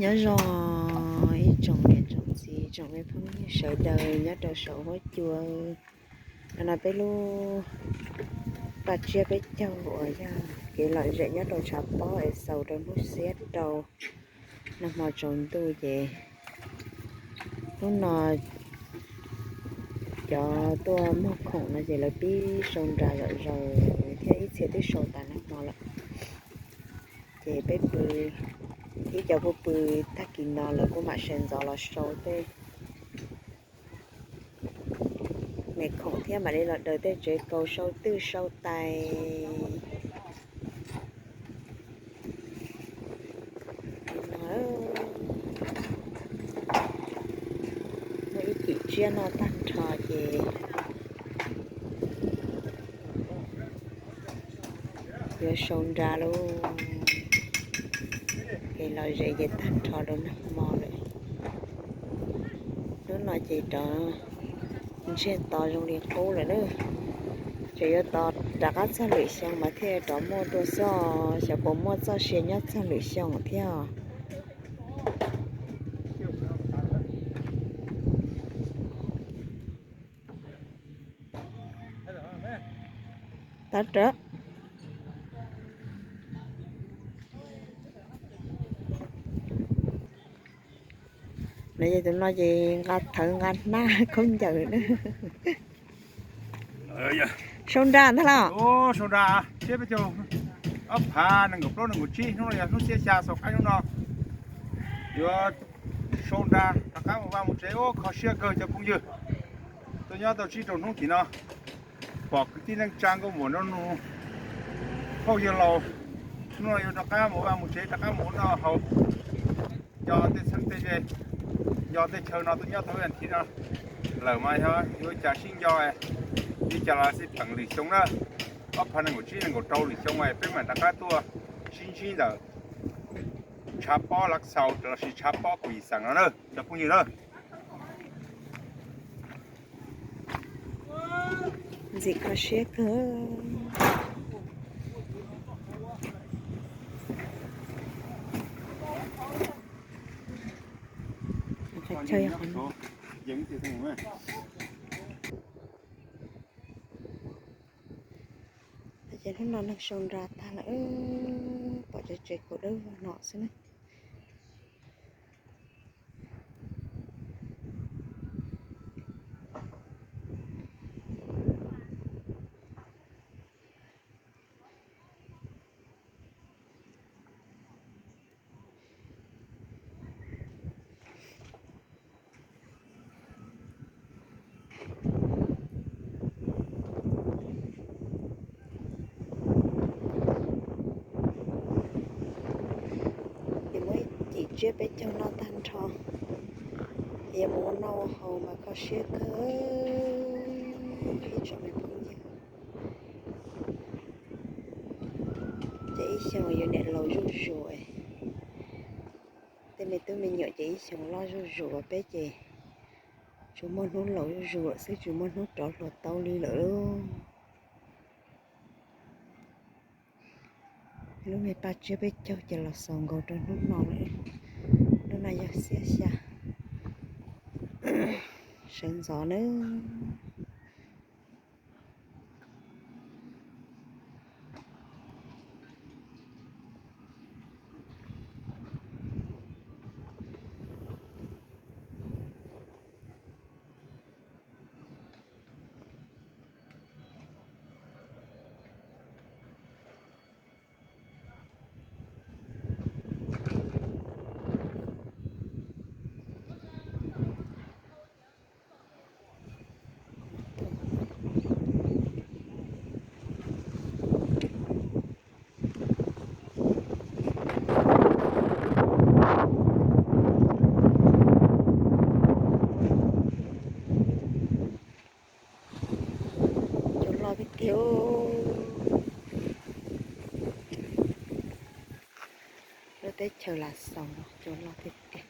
Nyob zoo ib tsoom niam tsoom txiv tsoom me phooj ywg sawv daws nyob rau saum huab cua. Nim no peb lub paj tsiab peb caug uas yog kev lom zem nyob rau tshav pob es xaus rau hnub xiab rau nag hmo tsaus ntuj ces hnub no cov tuaj muag khoom no ces lawv pib sau nra zom zaws thiab ib txhia twb sau tas nag hmo lawm. Ces peb pw, ib cov pw pw tag kis no lawv kuj mam sawv ntxov los sau tej me khoom thiab mam li los daws tej tsev kaus sau twj sau tais. Muaj ib cim tsiab noj tag nrho ces yuav sau nra lauj. Ces lom zem ces tag nrho rau nag hmo lawm. Hnub no ces rov ntsiag to zoo li qub lawm na. Tseem yuav tos rov qab txog lwm xyoo mas thiaj rov muaj dua xwb, xyov puas muaj txoj sia nyob txog lwm xyoo thiab. Tab rawv. Nov ces tus no ces nqa thawv nqa hnab khaub ncaws na. Sau nra ntag los? Sau nra, tsiab peb caug, ob phav nees nkaum plaub nees nkaum tsib, hnub no yog hnub xiab xya xaus qaib hnub no. Yuav sau nra rov qab mus vaj mus tsev, ua kho siab kawg cov phooj ywg. Tuaj nyob tau tsib rau hnub tim no, pom kwv tij neej tsa nkauj muam nraug nus, phooj ywg laus, hnub no yuav rov qab mus vaj mus tsev, rov qab mus ua noj haus, nco tej txheeb tej ze, nco tej chaw no tuaj nyob tau ib as thiv no lawm mas yog yuav cas sib nco, yuav cas los xij peem lwm xyoo na. Ob phav nees nkaum tsib nees nkaum rau lwm xyoo peb mam rov qab tuaj sib ntsib ntawm tshav pob Lav Xaus lossis tshav pob Kuv Yis Xeem no na cov phooj ywg na. Ntxim kho siab kawg. Qhov chaw yog qhov no. Ces hnub no neeg sau nra tag lawm, pom tsev tsev kaus dawb vog no xwb na. Ces muab ib cim tsiab peb caug noj tag nrho, yuav mus ua noj ua haus mas kho siab kawg ib tsoom me phooj ywg. Ces ib xyoos yuav niam laus zuj zus, tej me tub me nyuam ces ib xyoos loj zuj zus, peb ces tsuas muaj hnub laus zuj zus lawm xwb, tsis muaj hnub rov hluas tau li lawm lauj. Lub me paj tsiab peb caug ces los xaus nkaus rau hnub no lawm. Hnub no yog xiab xya, sawv ntxov nawb. Cua loj tiag tiag. Lub teb chaws Lav Xaus cua loj tiag tiag.